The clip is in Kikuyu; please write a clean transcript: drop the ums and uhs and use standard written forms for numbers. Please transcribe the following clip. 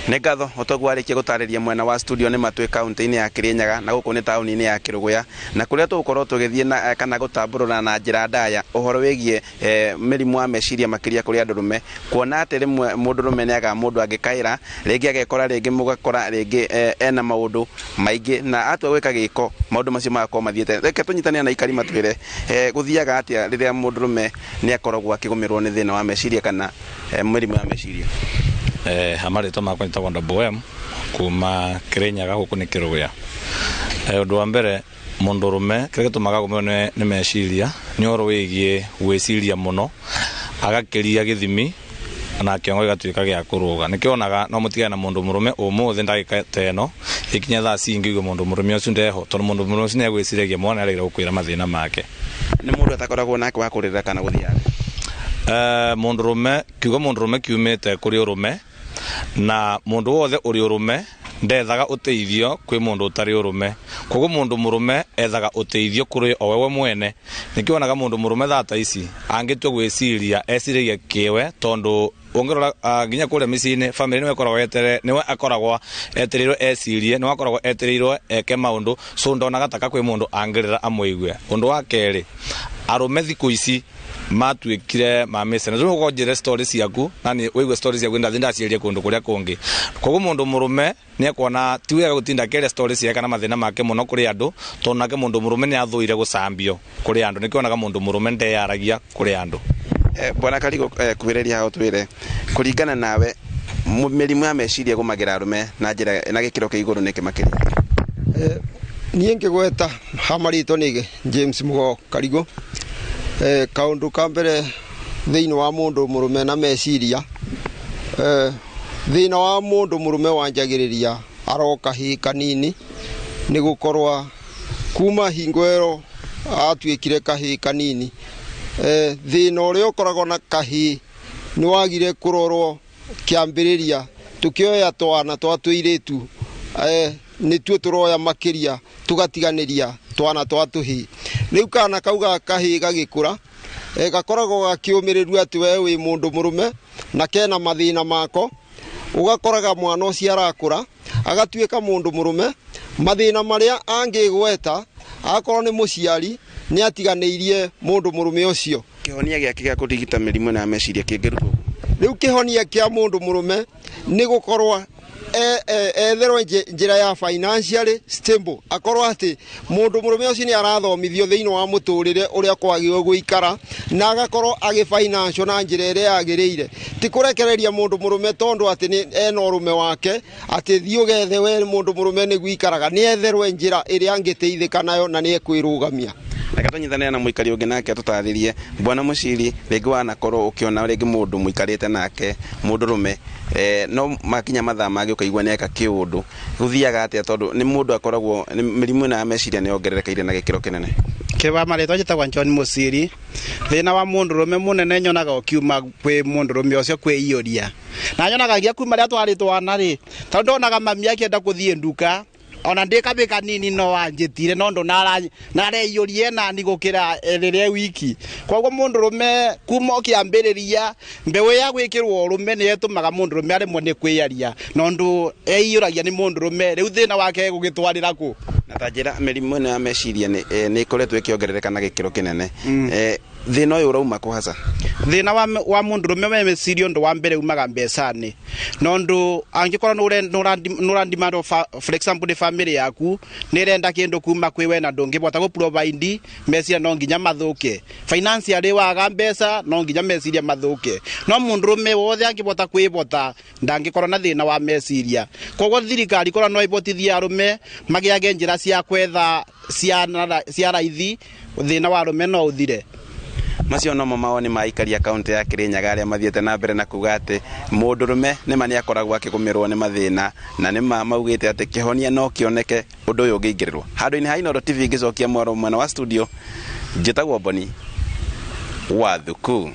Nĩ ngatho ũtoguo arĩkia gũtarĩria mwena wa studio nĩ matwĩ kaunti-inĩ ya Kirinyaga na gũkũ nĩ taũni-inĩ ya Kĩrũgũya na kũrĩa tũgũkorwo tũgĩthiĩ na kana gũtambũrũra na njĩra ndaya ũhoro wĩgiĩ mĩrimũ ya meciria makĩria kũrĩ andũrũme, kuona atĩ rĩmwe mũndũrũme nĩ agaga mũndũ angĩkaĩra rĩngĩ agekora rĩngĩ mũgakora rĩngĩ ena maũndũ maingĩ na atua gwĩka gĩko maũndũ macio magakorwo mathiĩte. Reke tũnyitanĩre na aikari matwĩre gũthiaga atĩa rĩrĩa mũndũrũme nĩ akoragwo akĩgũmĩrwo nĩ thĩna wa meciria kana mĩrimũ ya meciria. Marĩtwa makwa njĩtagwo Double M kuma Kirinyaga gũkũ nĩ Kĩrũgũya. Ũndũ wa mbere mũndũrũme kĩrĩa gĩtũmaga agũmĩrwo nĩ meciria nĩ ũhoro wĩgiĩ gwĩciria mũno agakĩria gĩthimi na kĩongo gĩgatuĩka gĩa kũrũga. Nĩkĩo wonaga no mũtigane na mũndũ mũrũme ũmũthĩ ndagĩka ta ĩno ĩkinye thaa cingĩ ũigue mũndũ mũrũme ũcio ndeho tondũ mũndũ mũrũme ũcio nĩ egwĩciragia mũno na nĩaregire gũkwĩra mathĩna make. Nĩ mũndũ atakoragwo nake wa kũrĩra kana gũthiaga? Mũndũrũme, kiugo mũndũrũme kiumĩte kũrĩ ũrũme na mũndũ wothe ũrĩ ũrũme ndethaga ũteithio kwĩ mũndũ ũtarĩ ũrũme. Koguo mũndũ mũrũme ethaga ũteithio kũrĩ o we mwene. Nĩkĩo wonaga mũndũ mũrũme thaa ta ici angĩtua gwĩciria eciragia kĩwe tondũ ũngĩrora nginya kũrĩa mĩciĩ-inĩ family nĩwe ĩkoragwo etere nĩwe akoragwo etereirwo ecirie nĩwe akoragwo etereirwo eke maũndũ, so ndonaga taka kwĩ mũndũ angĩrĩra amũigue. Ũndũ wa kerĩ, arũme thikũ ici matuĩkire ma mĩcene. Rĩu ũkorwo njĩre story ciaku na nĩ ũigue story ciaku ndathi ndaciĩrie kũndũ kũrĩa kũngĩ. Koguo mũndũ mũrũme nĩ ekuona ti wega gũtinda akĩaria story ciake kana mathĩna make mũno kũrĩ andũ tondũ nake mũndũ mũrũme nĩ athũire gũcambio kũrĩ andũ. Nĩkĩo wonaga mũndũ mũrũme ndeyaragia kũrĩ andũ. Bwana Karigũ, kuhĩrĩria hau twĩre kũringana nawe mĩrimũ ya meciria ĩgũmagĩra arũme na njĩra na gĩkĩro kĩa igũrũ nĩkĩ makĩria? Niĩ ngĩgweta ha marĩtwa nĩ James Mũgo Karigũ. Kaũndũ ka mbere thĩinĩ wa mũndũ mũrũme na meciria, thĩna wa mũndũ mũrũme wanjagĩrĩria aro kahĩĩ kanini nĩ gũkorwo kuma hingo ĩyo atuĩkire kahĩĩ kanini. Thĩna ũrĩa ũkoragwo na kahĩĩ nĩ wagire kũrorwo kĩambĩrĩria tũkĩoya twana twa tũirĩtu, nĩtuo tũroya makĩria tũgatiganĩria twana twa tũhĩĩ. Rĩu kana kau ga kahĩĩ gagĩkũra, gakoragwo gakĩũmĩrĩru atĩ we wĩ mũndũ mũrũme na kena mathĩna mako. Ũgakoraga mwana ũcio arakũra agatuĩka mũndũ mũrũme, mathĩna marĩa angĩgweta akorwo nĩ mũciari nĩ atiganĩirie mũndũ mũrũme ũcio. Kĩhonia gĩake gĩa kũrigita mĩrimũ ĩno ya meciria kĩngĩrutwo kũ? Rĩu kĩhonia kĩa mũndũ mũrũme nĩ gũkorwo etherwo njĩra ya financially stable, akorwo atĩ mũndũ mũrũme ũcio nĩ arathomithio thĩinĩ wa mũtũrĩre ũrĩa kwagĩrĩirwo gũikara na agakorwo agĩ financial na njĩra ĩrĩa yagĩrĩire, ti kũrekereria mũndũ mũrũme tondũ atĩ nĩ ena ũrũme wake atĩ thiĩ ũgethe we mũndũ mũrũme nĩguo ikaraga. Nĩ etherwe njĩra ĩrĩa angĩteithĩka nayo na nĩ ekwĩrũgamia. Reke tũnyitanĩre na mũikari ũngĩ nake atũtarĩrie. Bwana Mũciri, rĩngĩ wanakorwo ũkĩona rĩngĩ mũndũ mũikarĩte nake mũndũrũme, no makinya mathaa mangĩ ũkaigua nĩ eka kĩũndũ, gũthiaga atĩa tondũ nĩ mũndũ akoragwo mĩrimũ ĩno ya meciria nĩ yongererekeire na gĩkĩro kĩnene? Kĩba marĩtwa njĩtagwo John Mũciri. Thĩna wa mũndũrũme mũnene nyonaga ũkiuma kwĩ mũndũrũme ũcio kwĩiyũria, na nyonaga nginya kuma rĩrĩa twarĩ twana rĩ, tondũ ndonaga mami akĩenda kũthiĩ nduka ona ndĩ kabĩ kanini no anjĩtire no ndũ nareiyũrie nani gũkĩra rĩrĩa wiki. Koguo mũndũrũme kuma ũkĩambĩrĩria mbeũ ya gwĩkĩrwo ũrũme nĩ ĩtũmaga mũndũrũme aremwo nĩ kwĩyaria, na ũndũ eiyũragia nĩ mũndũrũme. Rĩu thĩna wake gũgĩtwarĩra kũ? Na ta njĩra mĩrimũ ĩno ya meciria nĩ ĩkoretwo ĩkĩongerereka na gĩkĩro kĩnene. Thĩna ũyũ ũrauma kũ hasa? Thĩna wa mũndũrũme wa meciria ũndũ wa mbere umaga mbeca-inĩ, na ũndũ angĩkorwo nĩ ũrandimandwo for example nĩ family yaku nĩ ĩrenda kĩndũ kuma kwĩ we na ndũngĩbota gũ provide, meciria no nginya mathũke. Financially waga mbeca no nginya meciria mathũke, no mũndũrũme wothe angĩbota kwĩbota ndangĩkorwo na thĩna wa meciria. Koguo thirikari korwo no ĩbotithie arũme magĩage njĩra cia kwetha cia raithi, thĩna wa arũme no ũthire. Macio nomo mawoni ma aikari a kaunti ya Kirinyaga arĩa mathiĩte na mbere na kuga atĩ mũndũrũme nĩma nĩ akoragwo akĩgũmĩrwo nĩ mathĩna, na nĩma maugĩte atĩ kĩhonia no kĩoneke ũndũ ũyũ ũngĩingĩrĩrwo. Handũ-inĩ ha Inooro TV ngĩcokia mwaro mwena wa studio, njĩtagwo Boni wa Thuku.